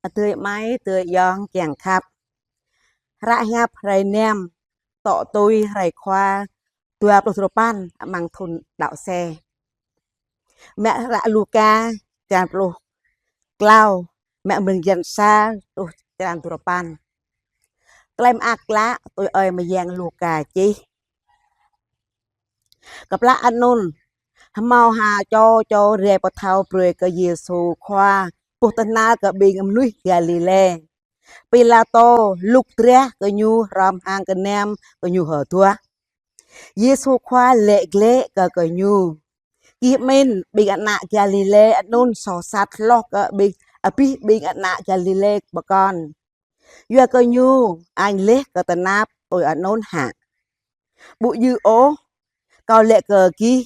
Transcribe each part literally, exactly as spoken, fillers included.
Adơi amai, adơi ayŏng kiăng khăp. Hră hiăp hrơi năm, tŏ tui hrơi Khua dua pluh duapăn amăng thun đăo se. Mă hră Luka, črăn pluh klâo, mă mơ̆ng yan sa truh črăn duapăn. Tơlơi mơak klă tui Ơi Mơyang Luka čih. Kơplah anŭn, hơmâo ha čô čô rai pơthâo brơi kơ Yêsu Khua, puh tơhnal kơ ƀing mơnuih Galilê. Pilatô lŭk drah kơ ñu hrŏm hăng gơnam kơ ñu hơduah. Yêsu Khua laĭ glaĭ kơ gơñu: Gih pơmĭn ƀing ană Galilê anŭn soh sat hloh kơ ƀing, abih ƀing ană Galilê pơkŏn? Yua kơ gơñu añ laih kơ tơnap tui anŭn hă? Ƀu djơ̆ ôh, Kâo laĭ kơ gih,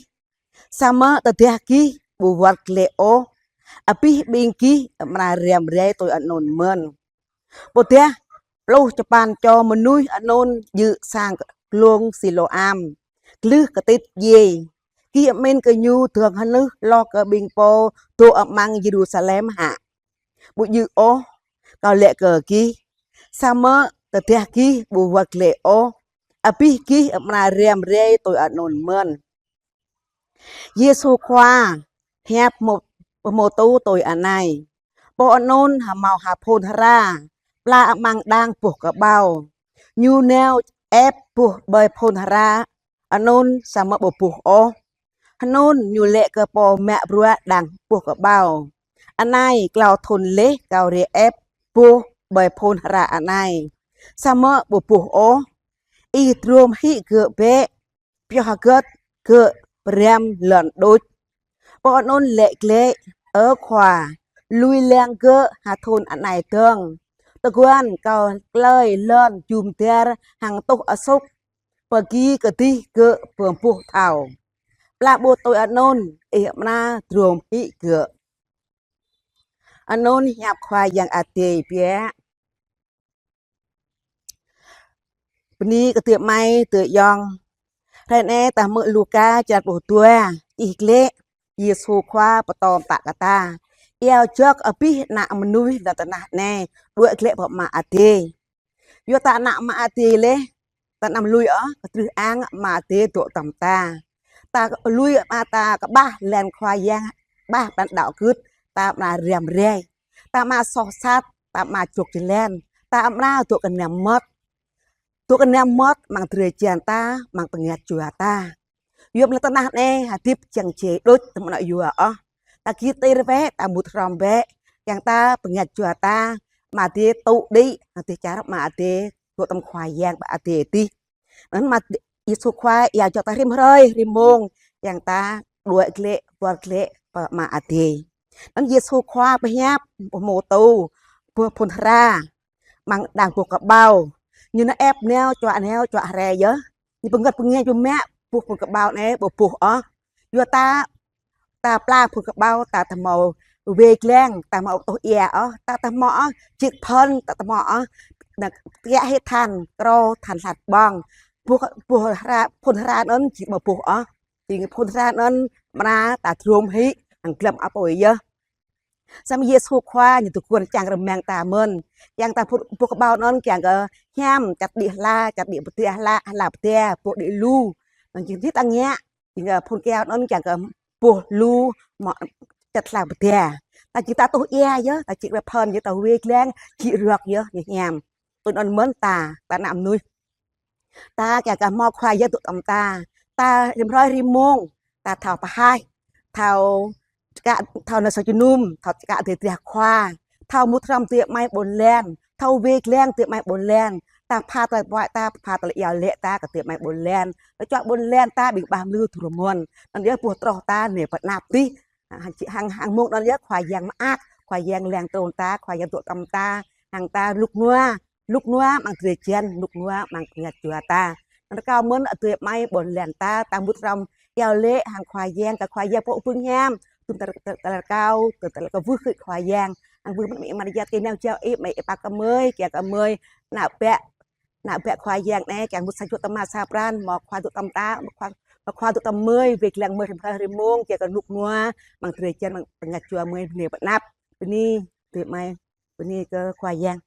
samơ̆ tơdah gih ƀu wơ̆t glaĭ ôh, abih ƀing gih amra răm rai tui anŭn mơ̆n. Ƀôdah pluh čơpăn čô mơnuih anŭn djơ̆ sang glông Silôam, glưh kơtit djiê. Gih pơmĭn gơñu dơ̆ng hơnưh hloh kơ ƀing pô dŏ amăng Yêrusalem hă? Ƀu djơ̆ ôh, Kâo laĭ kơ gih, samơ̆ tơdah gih ƀu wơ̆t glaĭ ôh, abih gih amra răm rai tui anŭn mơ̆n. Yêsu Khua hiăp pơhmutu tui anai: Pô anŭn hơmâo ha phun hra pla amăng đang boh kơƀâo. Ñu nao ĕp boh ƀơi phun hra anŭn samơ̆ ƀu boh ôh. Anŭn ñu laĭ kơ pô mă bruă đang boh kơƀâo: Anai, klâo thun laih kâo rai ĕp boh ƀơi phun hra anai, samơ̆ ƀu boh ôh. Ih drôm hĭ gơ̆ bĕ, pioh hơget gơ̆ pơrăm lŏn đôč. Pô anŭn laĭ glaĭ: Ơ Khua, lui lăng gơ̆ ha thun anai dơ̆ng. Tơguan kâo klơi lŏn jum dar hăng tuh asŭk, pơgi kơdih gơ̆ pơboh thâo. Pla ƀu tui anŭn, ih amra drôm hĭ gơ̆. Anŭn hiăp Khua Yang Adai biă. Bơni kơ adơi amai, adơi ayŏng. Hrơi anai ta hmư̆ Luka črăn pluh dua, čih glaĭ Yêsu Khua pơtô mơta kơ ta: Iâu djŏk abih ană mơnuih lŏn tơnah anai đuaĭ glaĭ pơ Ama Adai. Yua ta ană Ama Adai laih, ta anăm lui ôh kơ trưh ang Ama Adai dŏ tŏm ta. Ta lui Ama, ta kơƀah lăng Khua Yang, kơƀah pran đăo gưt, ta amra răm rai. Ta amra soh sat, ta amra jŏk jơlan, ta amra dŏ kơnăm mơmŏt. Dŏ kơnăm mơmŏt amăng drơi jan ta, amăng bơngăt jua ta. Yua mơ̆ng lŏn tơnah anai hơdip jăng jai đôč, ta mơ̆n yua ôh. Ta git tir bĕ, ta mŭt hrŏm bĕ, kiăng ta bơngăt jua ta Ama Adai tŭ đĭ, Ama Adai čar, Ama Adai dŏ tŏm Khua Yang, Ama Adai adih. Anŭn mơ̆ Yêsu Khua iâu djŏk ta rĭm hrơi rĭm mông, kiăng ta đuaĭ glaĭ, wơ̆t glaĭ pơ Ama Adai. Anŭn Yêsu Khua pơhiăp pơhmutu boh phun hra amăng đang boh kơƀâo. Ñu nao ĕp nao čuă, nao čuă rai yơh. Ñu pơngăt pơngiăng pơmă boh phun kơƀâo anai ƀu boh ôh. Yua ta, ta pla phun kơƀâo, ta tơ hmâo wai lăng, ta hmâo tuh ia ôh, ta tơ hmâo ôh jik phơn, ta tơ hmâo ôh, na, kiă hĭ than, krô than hlăt ƀơ̆ng. Boh, boh hra, phun hra anŭn jing ƀu boh ôh. Jing phun hra anŭn amra ta drôm hĭ hăng glăm apui yơh. Samơ̆ Yêsu Khua ñu tơguan čang rơmang ta mơ̆n. Kiăng ta phun, boh kơƀâo anŭn kiăng kơ hiam, čăt đĭ hla, čăt đĭ pơtia hla, hla pơtia, boh đĭ lu. Anŭn jing dih ta ngă, jing kơ phun kiao anŭn kiăng kơ boh lu, mă čăt hla pơtia. Ta jing ta tuh ia yơh, ta jik wai phơn yơh, ta wai lăng, jik rơ̆k yơh, ñu hiam. Tui anŭn mơ̆n ta, ta ană mơnuih. Ta kiăng kơ hmâo Khua Yang dŏ tŏm ta. Ta rĭm hrơi rĭm mông, ta thâo pơhaih, thâo čơkă, thâo nao sa jơnum, thâo čơkă drơi drah Khua, thâo mŭt hrŏm adơi amai ƀôn lan, thâo wai lăng adơi amai ƀôn lan. Ta pha tơlơi pơhiăp ta, pha tơlơi iâu laĭ ta kơ adơi amai ƀôn lan. Tơl čuă ƀôn lan ta ƀing bah mlư tơrơmon. Anŭn yơh boh troh ta nao pơ anăp adih. Hăng, hăng, hăng mông anŭn yơh Khua Yang mơak, Khua Yang lăng trŭn ta, Khua Yang dŏ tŏm ta, hăng ta rơnŭk rơnua. Rơnŭk rơnua amăng drơi jan, rơnŭk rơnua amăng bơngăt jua ta. Anŭn rơkâo mơ̆n adơi amai ƀôn lan ta, ta mŭt hrŏm iâu laĭ hăng Khua Yang, kơ Khua Yang pô pơhiăp, tŭ tơl, tơl, tơlơi rơkâo, tŭ tơlơi kwưh kơ Khua Yang. Hăng kwưh mơ̆n Amĭ Maria tơkeng nao jao ih, Amĭ ih pap kơ gơmơi, kiăng kơ gơmơi ană bă, ană bă Khua Yang anai, kiăng mŭt sa čô tơma sa pran, hmâo Khua dŏ tŏm ta, hmâo Khua, hmâo Khua dŏ tŏm gơmơi, wai lăng gơmơi rĭm hrơi rĭm mông, kiăng kơ rơnŭk rơnua amăng drơi jan, amăng bơngăt jua gơmơi, bơni pơ anăp. Bơni adơi amai. bơni kơ Khua Yang.